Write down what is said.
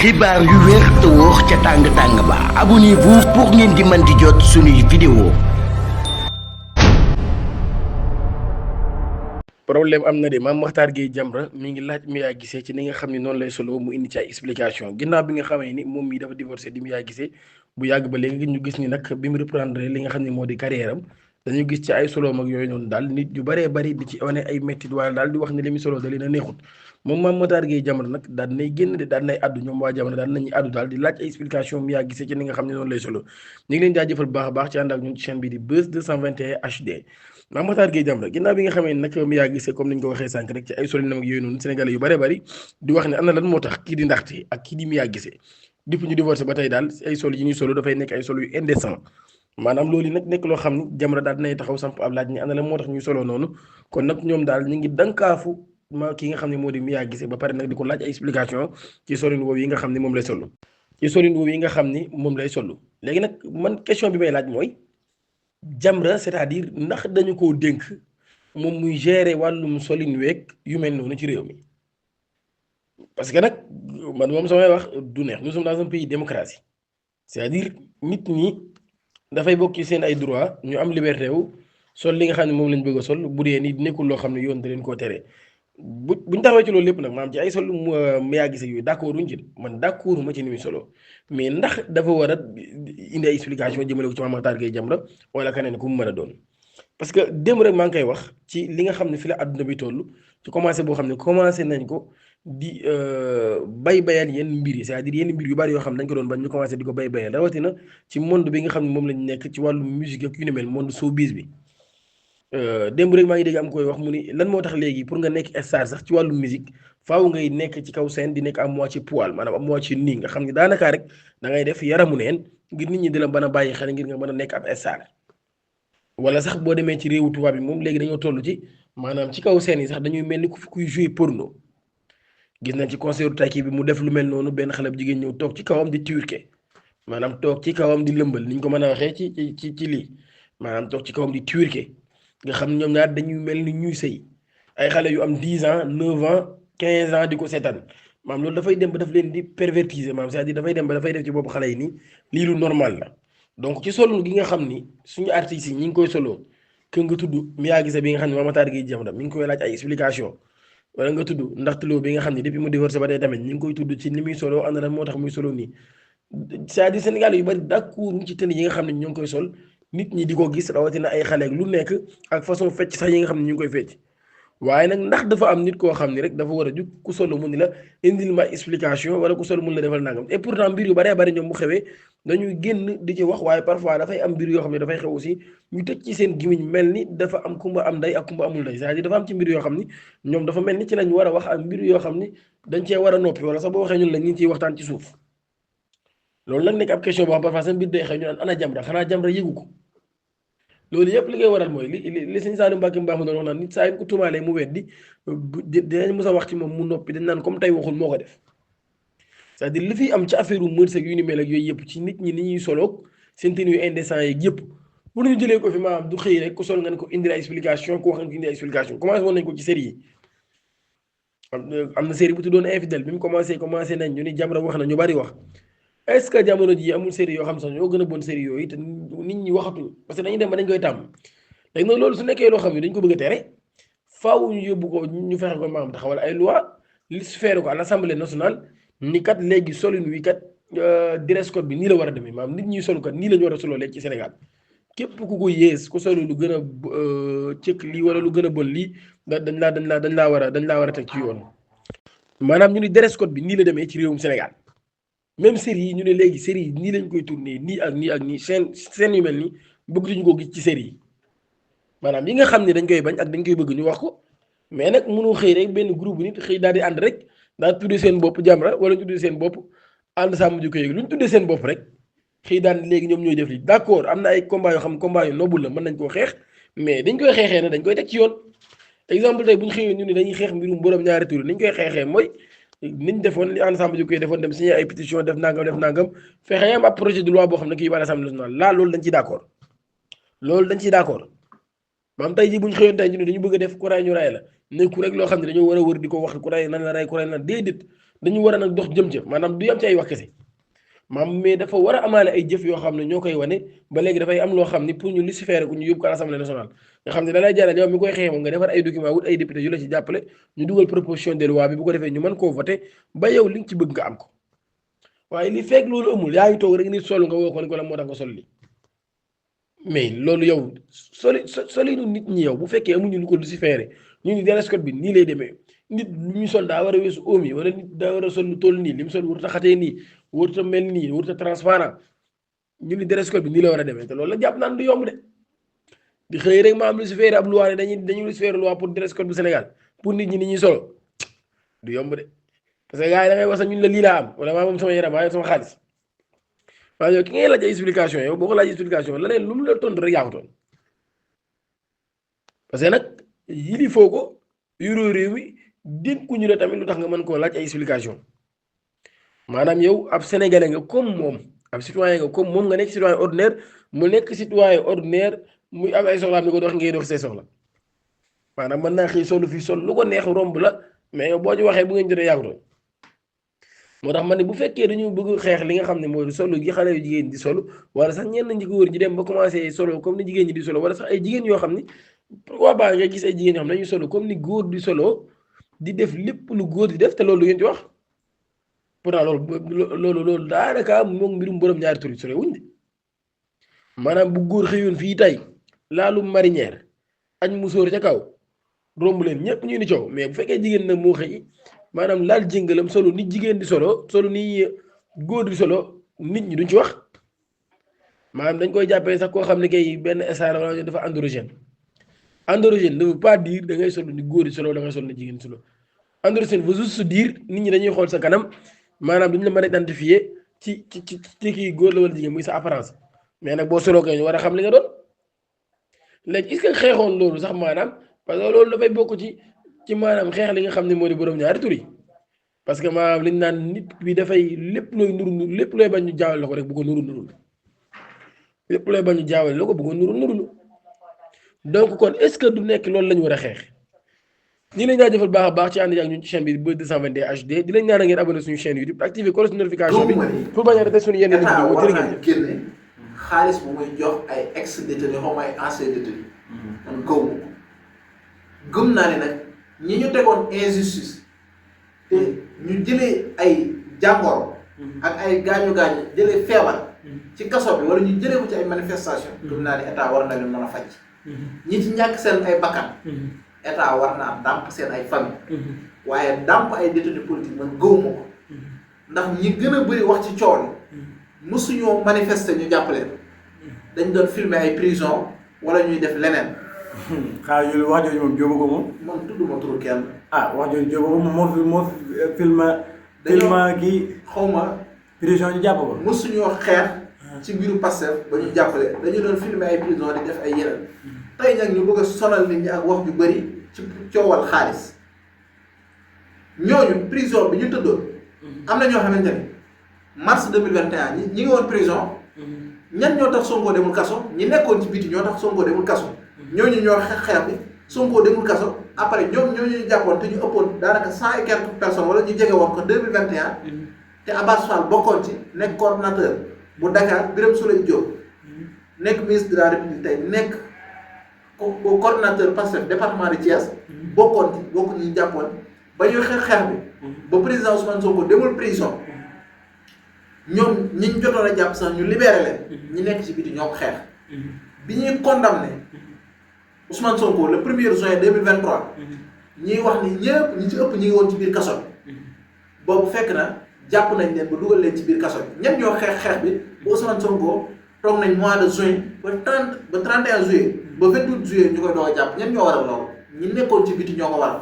xibaar yu wér te wóor ca tàng-tàng ba abonnez-vous pour ngeen di mën di jot suñuy vidéo. problème am na de Mame Mactar Gueye Jamra mi ngi laaj Mia Guissé ci ni nga xam ne noonu lay solo mu indi ci ay explication ginnaaw bi nga xamee ni moom mii dafa divorcé di Mia Guissé bu yàgg ba léegi ñu gis ni nag bi mu reprendre li nga xam ne moo di carrière am dañu gis ci ay solo mag yooyu noonu daal nit yu bëree bëri di ci wane ay méttit wala daal di wax ne li mu solo da leen a neexut moom Mame Mactar Gueye Jamra nag daal nay génn de daal nay addu ñoom waa Jamra daal nañuy addu daal di laaj ay explication Mia Guissé ci ni nga xam ne noonu lay solo ñu ngi leen jaajëfal bu baax a baax ci ànd ak ñun ci chaîne bi di Buzz 221 HD Mame Mactar Gueye Jamra ginnaaw bi nga xamee nag Mia Guissé comme ni ñu ko waxee sànq rek ci ay solinam ak yooyu noonu sénégalais yu bëree bëri di wax ne ana lan moo tax kii di Ndaxte ak kii di Mia Guissé depuis ñu divorcé ba tey daal ay solo yi ñuy solo dafay nekk ay solo yu indécent maanaam loolu nag nekk loo xam ni Jamra daal dinay taxaw samp ab laaj ni ana lan moo tax ñuy solo noonu kon nag ñoom daal ñu ngi dankaafu ki nga xam ne moo di Mia Guissé ba pare nag di ko laaj ay explication ci solin woowu yi nga xam ne moom lay solo ci solin woowu yi nga xam ni moom lay solo léegi nag man question bi may laaj mooy Jamra c'est-à-dire ndax dañu koo dénk moom muy gérer wàllum solin week yu mel noonu ci réew mi parce que nag man moom samay wax du neex nous sommes dans un pays démocratie c'est-à-dire nit ñi dafay bokk ci seen ay droit ñu am liberté wu sol li nga xam ne moom lañ bëgg a sol bu dee ni nekkul loo xam ne yoon da leen koo tere buñ taxawee ci loolu lépp nag maam ci ay sol Mia Guissé yooyu d'accord wuñ ci man d'accord ma ci ni muy solo mais ndax dafa war a indi ay explication jëmale ko ci Mame Mactar Gueye Jamra wala keneen ku mu mën a doon parce que démb rek maa ngi koy wax ci li nga xam ne fi la àdduna bi toll ci commencé boo xam ne commencé nañ ko di bayal yenn mbir yi c'est-à-dire yenn mbir yu bari yoo xam ne dañ ko doon bañ ñu commencé di ko bayal rawatina ci monde bi nga xam ne moom lañ nekk ci wàllu musique ak yu ni mel monde showbiz bi démb rek maa ngi dégg am koy wax mu ni lan moo tax léegi pour nga nekk star sax ci wàllu musique faaw ngay nekk ci kaw scène di nekk à moitié poil maanaam à moitié nii nga xam ne daanaka rek da ngay def yaramu neen ngir nit ñi di la mën a bàyyi xel ngir nga mën a nekk ab star wala sax boo demee ci réewu tubaab bi moom léegi dañoo toll ci maanaam ci kaw scène yi sax dañuy mel ni kuy jouer porno gis nañ ci concert Taïki bi mu def lu mel noonu benn xale bu jigéen ñëw toog ci kawam di twerker maanaam toog ci kawam di lëmbal ni ñu ko mën a waxee ci lii maanaam toog ci kawam di twerker nga xam ne ñoom ñaar dañuy mel ni ñuy sëy ay xale yu am 10 ans 9 ans 15 ans di ko seetaan maam loolu dafay dem ba daf leen di pervertiser maam c'est-à-dire dafay dem ba dafay def ci bopp xale yi nii lii lu normal la donc ci solo gi nga xam ni suñu artistes yi ñi ngi koy solo que nga tudd Mia Guissé bi nga xam ne Mame Mactar Gueye Jamra mi ngi koy laaj ay explication wala nga tudd Ndaxte Lo bi nga xam ne depuis mu divorcé ba tey tamit ñi ngi koy tudd ci ni muy solo ànd na moo tax muy solo nii c'est-à-dire Sénégal yu bari d'accord ci tenue yi nga xam ne ñoo ngi koy sol nit ñi di ko gis rawatina ay xale ak lu nekk ak façon fecc sax yi nga xam ne ñu ngi koy fecc waaye nag ndax dafa am nit koo xam ni rek dafa war a jug ku solo mun ni la indil ma explication wala ku solo mun la defal nangam et pourtant mbir yu baree bari ñoom bu xewee dañuy génn di ci wax waaye parfois dafay am mbir yoo xam ne dafay xew aussi ñu tëj ci seen gimiñ mel ni dafa am kumba am ndey ak kumba amul ndey c'est-à-dire dafa am ci mbir yoo xam ni ñoom dafa mel ni ci lañ war a wax ak mbir yoo xam ni dañ cee war a noppi wala sax boo waxee ñun la ñu ciy waxtaan ci suuf loolu nag nekk ab question boo xam parfois seen mbir day xew ñu naan ana Jamra xanaa Jamra yëgu ko loolu yëpp li ngay waral mooy li sëñ Saliou Mbacké Mbaax mu doon wax naan nit saa yu ko tumaalee mu weddi dinañ mës a wax ci moom mu noppi dañ naan comme tey waxul moo ko def c'est-à-dire li fi am ci affaire u mërsëg yu ni mel ak yooyu yëpp ci nit ñi ni ñuy soloog seen tenue yu indécent yeeg yëpp bu ñu jëlee ko fi maanaam du xëy rek ku sol nga ne ko indi ay explication ku wax nga ko indi ay explication commencé woon nañ ko ci série yi am na série bu tuddoon infidèle bi mu commencé nañ ñu ni Jamra wax na ñu bari wax est-ce que jamono ji amul série yoo xam sax ñoo gën a bon série yooyu te nit ñi waxatuñu parce que dañuy dem ba dañ koy tàmm léegi nag loolu su nekkee loo xam ne dañ ko bëgg a tere faaw ñu yóbbu ko ñu fexe ko maanaam taxawal ay loi li su feere ko à l'Assemblée nationale ni kat léegi solin wi kat dress code bi nii la war a demee maanaam nit ñi solu kat nii la ñu war a soloo léegi ci Sénégal képp ku ko yées ku solo lu gën a cëkk lii wala lu gën a bon lii dañ laa war a teg ci yoon maanaam ñu ni dress code bi nii la demee ci réewum Sénégal même série yi ñu ne léegi série yi nii lañ koy tourné nii ak nii seen yu mel nii bëgg ñu ko gis ci série yi maanaam yi nga xam ne dañ koy bañ ak dañ koy bëgg ñu wax ko mais nag mënoo xëy rek benn groupe nit xëy daal di ànd rek daal tuddee seen bopp Jamra wala ñu tuddee seen bopp ànd sàmm jikko yi lu ñu tuddee seen bopp rek xëy daan léegi ñoom ñooy def li d'accord am na ay combat yoo xam combat yu noble la mën nañ koo xeex mais dañ koy xeexee ne dañ koy teg ci yoon exemple tey bu ñu xëyee ñu ne dañuy xeex mbirum borom ñaari tur dañ koy xeexee mooy niñ defoon li ensemble ji koy defoon dem signé ay pétition def nangam fexe am ab projet de loi boo xam ne kii ba l'Assemblée nationale laa loolu dañ ciy d'accord maam tey jii bu ñu xëyoon tey ñu ne dañu bëgg a def ku ray ñu ray la nekku rek loo xam ne dañoo war a wër di ko wax ku ray nan la ray ku ray nan déedéet dañu war a nag dox jëm ca maanaam du yam ci ay wax kese mais dafa war a amaale ay jëf yoo xam ne ñoo koy wane ba léegi dafay am loo xam ni pour ñu légiférer ku ñu yóbbu ko à l'Assemblée nationale nga xam ne da lay jaral yow mi koy xeex moom nga defar ay document wut ay député yu la ci jàppale ñu dugal proposition de loi bi bu ko defee ñu mën koo voté ba yow li nga ci bëgg nga am ko waaye li fekk loolu amul yaa ngi toog rek nit solu nga woo ko ni ko la moo tax nga sol li mais loolu yow solinu nit ñi yow bu fekkee amuñu lu ko légiférer ñu ni dress code bi nii lay demee nit lu ñu sol daa war a weesu oom yi wala nit daa war a sol lu toll nii li mu sol warut a xatee nii warut a mel nii warut a transparent ñu ni dress code bi nii la war a demee te loolu la jàpp naan du yomb de di xëy rek ma am légiférer ab loi ne dañuy légiférer loi pour dress code bu Sénégal pour nit ñi ni ñuy solo du yomb de parce que gars yi da ngay wax sax ñun la lii laa am wala maa moom sama yaram maa sama xaalis waaye yow ki ngay laaj ay explication yow boo ko laaj explication la leen lu mu la tontu rek yaa ko tontu parce que nag yili foo ko yuroo réew mi dénkuñu la tamit lu tax nga mën koo laaj ay explication maanaam yow ab sénégalais nga comme moom ab citoyen nga comme moom nga nekk citoyen ordinaire mu nekk citoyen ordinaire muy am ay soxlaam ni ko dox ngay dox say soxla maanaam mën naa xëy solu fii sol lu ko neex romb la mais yow boo ci waxee bu ngeen jotee yaa ko tontu moo tax man ne bu fekkee dañu bëgg xeex li nga xam ne mooy solo gi xale yu jigéen di solo wala sax ñenn ñi góor ñi dem ba commencé solo comme ni jigéen ñi di solo wala sax ay jigéen yoo xam ni pourquoi pas nga gis ay jigéen yoo xam ne dañuy solo comme ni góor di solo di def lépp lu góor di def te loolu ngeen ci wax pourtant loolu daanaka moom mbirum borom ñaari tur yi solo wuñ de maanaam bu góor xëyoon fii tey laalu marinière añ musóor ca kaw romb leen ñëpp ñu ni coow mais bu fekkee jigéen nag moo xëy maanaam laal jëngalam solo ni jigéen di solo ni góor di solo nit ñi duñ ci wax maanaam dañ koy jàppee sax koo xam ne kay benn star wala dafa androgène ne veut pas dire da ngay solo ni góor di solo da ngay solo ni jigéen di solo androgène veut juste dire nit ñi dañuy xool sa kanam maanaam duñ la mën a identifier ci kii góor la wala jigéen muy sa apparence mais nag boo solo kay ñu war a xam li nga doon léegi est-ce que xeexoon loolu sax maanaam parce que loolu dafay bokk ci maanaam xeex li nga xam ne moo di borom ñaari tur yi parce que maanaam liñ naan nit bi dafay lépp looy nuru lépp looy bañ ñu jaawale la ko rek bu ko nuru lépp looy bañ ñu jaawale la ko bu ko nuru donc kon est-ce que du nekk loolu la ñu war a xeex ñi lañ jaajëfal baax a baax ci ànd ak ñun ci chaîne bi Buzz 221 HD di leen ñaan ngeen abonné suñu chaîne YouTube activer cloche notification bi pour bañ a rater suñu yenn vidéo jërë ngeen génne xaalis bu muy jox ay ex détenu xaw ma ay ancien détenu man gëm naa ne nag ñi ñu tegoon injustice te ñu jëlee ay jàngoro ak ay gaañu-gaañu jëlee feebar ci kaso bi wala ñu jëlee ko ci ay manifestation gëm naa ne état war na leen mën a faj ñi ci ñàkk seen ay bakkan état war naa dàmp seen ay famille waaye dàmp ay détenu politique man gëwuma ko ndax ñi gën a bëri wax ci coow li mësuñoo manifester ñu jàppale dañ doon filmer ay prison wala ñuy def leneen xaaral yooyu wax jooju moom jóobu ko moom. man tudduma turu kenn. wax jooju jóobu ko moom moo fi filma kii. xawma prison ñu jàpp ko. mësuñoo xeex ci mbiru Pastef ba ñu jàppale dañu doon filmer ay prison di def ay yeneen tey nag ñu bëgg a sonal nit ñi ak wax ju bëri ci coowal xaalis ñooñu prison bi ñu tëddoon. am na ñoo xamante ni mars 2021 ñi ngi woon prison. ñan ñoo tax Sonko demul kaso ñi nekkoon ci biti ñoo tax Sonko demul kaso. ñooñu ñoo xeex bi Sonko demul kaso après ñooñu ñu jàppoon te ñu ëppoon daanaka 100 et quelques personnes wala ñu jege woon ko 2021 te Abass Fall bokkoon ci nekk coordonnateur bu Dakar Birame Souleye Diop nekk ministre de la République tey nekk coordonnateur Pastef département de Thiès bokkoon ci bokk ñu jàppoon ba ñuy xeex bi ba président Ousmane Sonko demul prison ñoom ñi ñu jotoon a jàpp sax ñu libéré leen ñi nekk ci biti ñoo ko xeex bi ñuy condamné Ousmane Sonko le 1er juin 2023 ñiy wax ni ñëpp ñi ci ëpp ñi ngi woon ci biir kaso bi boobu fekk na jàpp nañ leen ba dugal leen ci biir kaso bi ñëpp ñoo xeex bi ba Ousmane Sonko toog nañ mois de juin ba 31 juillet ba 28 juillet ñu koy doog a jàpp ñëpp ñoo waral loolu ñi nekkoon ci biti ñoo ko waral